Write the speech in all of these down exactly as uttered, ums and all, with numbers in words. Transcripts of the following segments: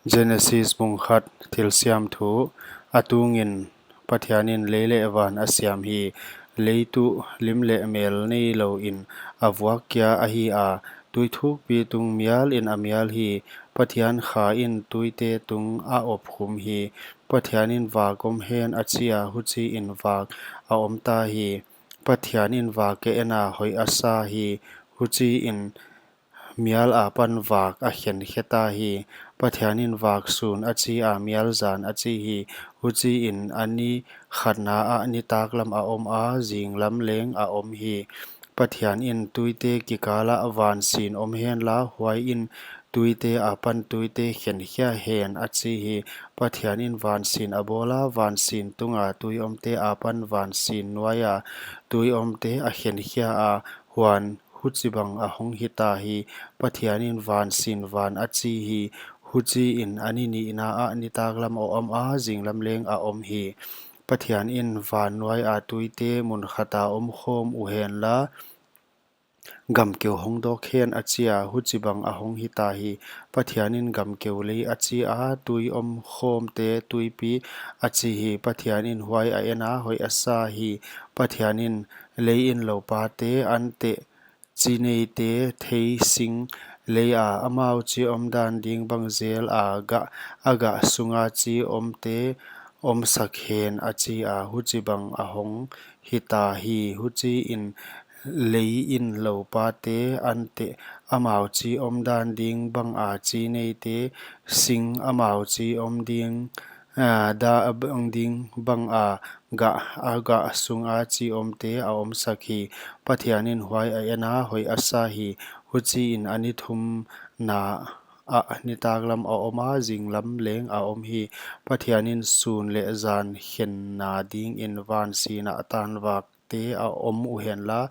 Genesis bung khat. Thilsiam thu. A tungin Pathianin lei leh van a siam hi. Lei tuh lim leh mel neilou in a vuak kia ahi a, tui thukpi tung mial in a mial hi. Pathian Kha in tuite tung a op khum hi. Pathianin, vak om hen, a chi a, huchiin vak a om ta hi. Pathianin vak a en a, hoih a sa hi. Huchiin mial apan vak a khenkhia ta hi. Pathianin vak sun a chi a, mial zan a chi hi. Huchiin a ni khatna ah nitaklam a om a, zinglam leng a om hi. Pathianin, tuite kikalah vansin om henla, huaiin tuite apan tuite khenkhia hen, a chi hi. Pathianin vansin a bawl a, vansin tunga tui omte apan vansin nuaia tui omte a khenkhia a, huan huchibang a hong hita hi. Pathianin vansin van a chi hi. Huchiin a ni nihna ah nitaklam a om a, zinglam leng a om hi. Pathianin, van nuaia tuite mun khata omkhawm uhenla, gamkeu hong dawk hen, a chi a, huchibang a hong hita hi. Pathianin gamkeu lei a chi a, tui omkhawmte tuipi a chi hi. Pathianin huai a en a, hoih a sa hi. Pathianin, lei in loupate, anteh, chi neite, thei, sing, leia amau chi omdan ding bang zela gah, a gah sunga chi omte omsak hen, a chi a, huchibang a hong hita hi. Huchiin lei in loupate, anteh, amau chi omdan ding banga chi neite, sing, amau chi om ding, a, da, bang ding banga gah, a gah sunga chi omte a omsak hi. Pathianin huai a en a, hoih a sa hi. Huchiin a ni thumna ah nitaklam a om a, zinglam leng a om hi. Pathianin, sun leh zan khenna dingin vansin ah tanvakte a om uhenla,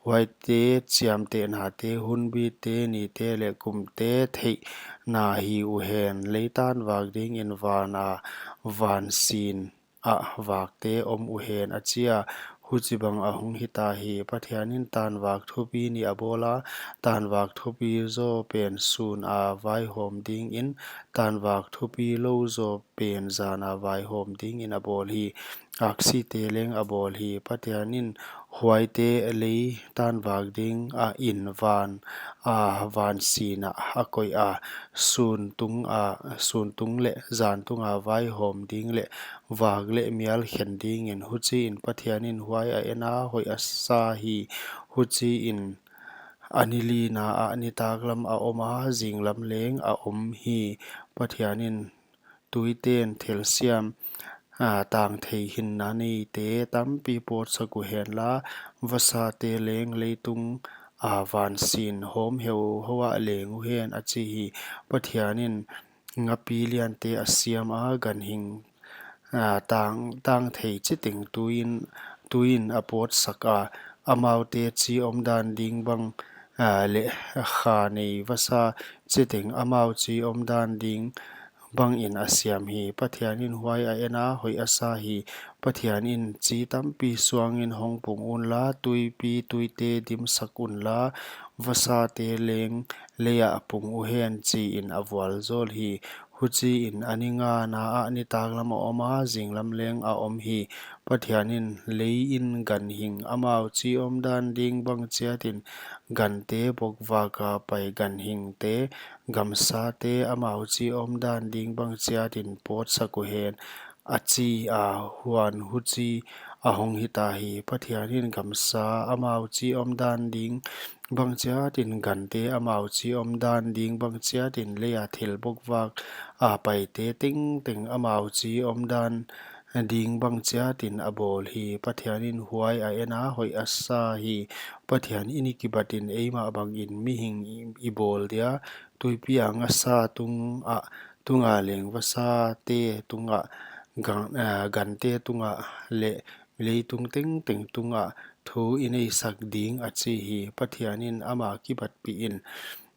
huaite chiamtehnate, hunbite, nite leh kumte theihna hi uhen. Lei tanvak dingin vana vansin ah vakte om uhen, a chi a, huchibang a hong hita hi. Pathianin tanvak thupi nih a bawl a, tanvak thupi zaw pen suna vaihawm dingin, tanvak thupi lou zaw pen zana vaihawm dingin a bawl hi. Aksite leng a bawl hi. Pathianin huaite lei tanvak ding a in van a, vansin ah a koih a, sun tung a, sun tung leh zan tunga vaihawm ding leh vak leh mial khen dingin. Huchiin Pathianin huai a en a, hoih a sa hi. Huchiin a ni lina ah nitaklam a om a, zinglam leng a om hi. Pathianin, tuiten thilsiam, a, tangthei hinna neite tampi pawtsak uhenla, vasate leng leitung a vansin hawm heuheuh ah leng uhen, a chi hi. Pathianin ngapi liante a siam a, ganhing, a, tang, tangthei chiteng tuiin, tuiin a pawtsak a, amaute chi omdan ding bang, a, leh kha nei vasa chiteng amau chi omdan ding bangin a siam hi. Pathianin huai a en a, hoih a sa hi. Pathianin, chi tampi suangin hong pung unla, tuipi tuite dimsak unla, vasate leng leiah pung uhen, chiin a vualzawl hi. Huchiin a ni ngana ah nitaklam a om a, zinglam leng a om hi. Pathianin, leiin ganhing amau chi omdan ding bang chiatin, gante bokvaka pai ganhingte, gamsate amau chi omdan ding bang chiatin pawtsak uhen, a chi a, huan huchi a hong hita hi. Pathianin gamsa amau chi omdan ding bang chiatin, gante amau chi omdan ding bang chiatin, leia thil bokvak a paite tengteng amau chi omdan ding bang chiatin a bawl hi. Pathianin huai a en a, hoih a sa hi. Pathianin i kibatin eimah bangin mihing i, i bawl dia, tuipi a ngasa tungah, tunga leng vasate tungah, gan, a, gante tungah leh leitung tengteng tungah thu i neisak ding, a chi hi. Pathianin ama kibatpihin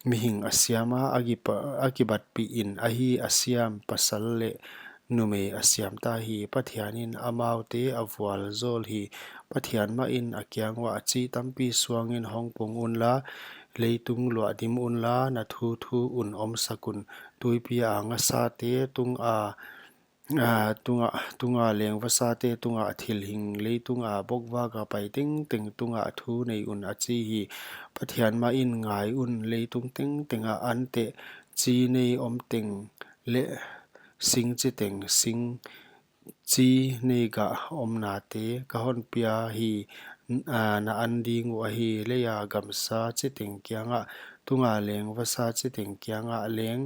mihing a siam a, a kipa-, a kibatpihin ahi a siam pasal leh numei a siam ta hi. Pathianin amaute a vualzawl hi. Pathian mahin a kiang uah, chi tampi suangin hong pung unla, leitung luahdim unla, na thuthu un omsak un, tuipi a ngasate tunga, a, tunga, tunga leng vasate tungah thilhing leitunga bokvaka pai tengteng tungah thu nei un a chi hi. Pathian mah in, ngai un, leitung tengtengah anteh chi nei om teng leh sing chiteng, sing chi nei gah omnate ka hon pia hi, n-, a, na an ding uh ahi. Leia gamsa chiteng kiangah, tunga leng vasa chiteng kiangah, leng,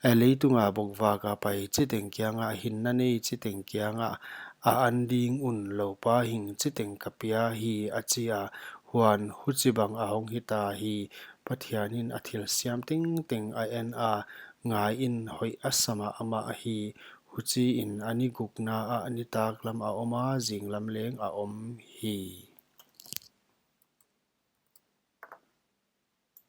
a, leitunga bokvaka pai chiteng kiangah, hinna nei chiteng kiangah, a an ding un, loupa hing chiteng ka pia hi, a chi a. Huan huchibang a hong hita hi. Pathian in a thil siam tengteng a en a, ngai in, hoih a sa mahmah hi. Huchiin a ni gukna ah nitaklam a om a, zinglam leng a om hi.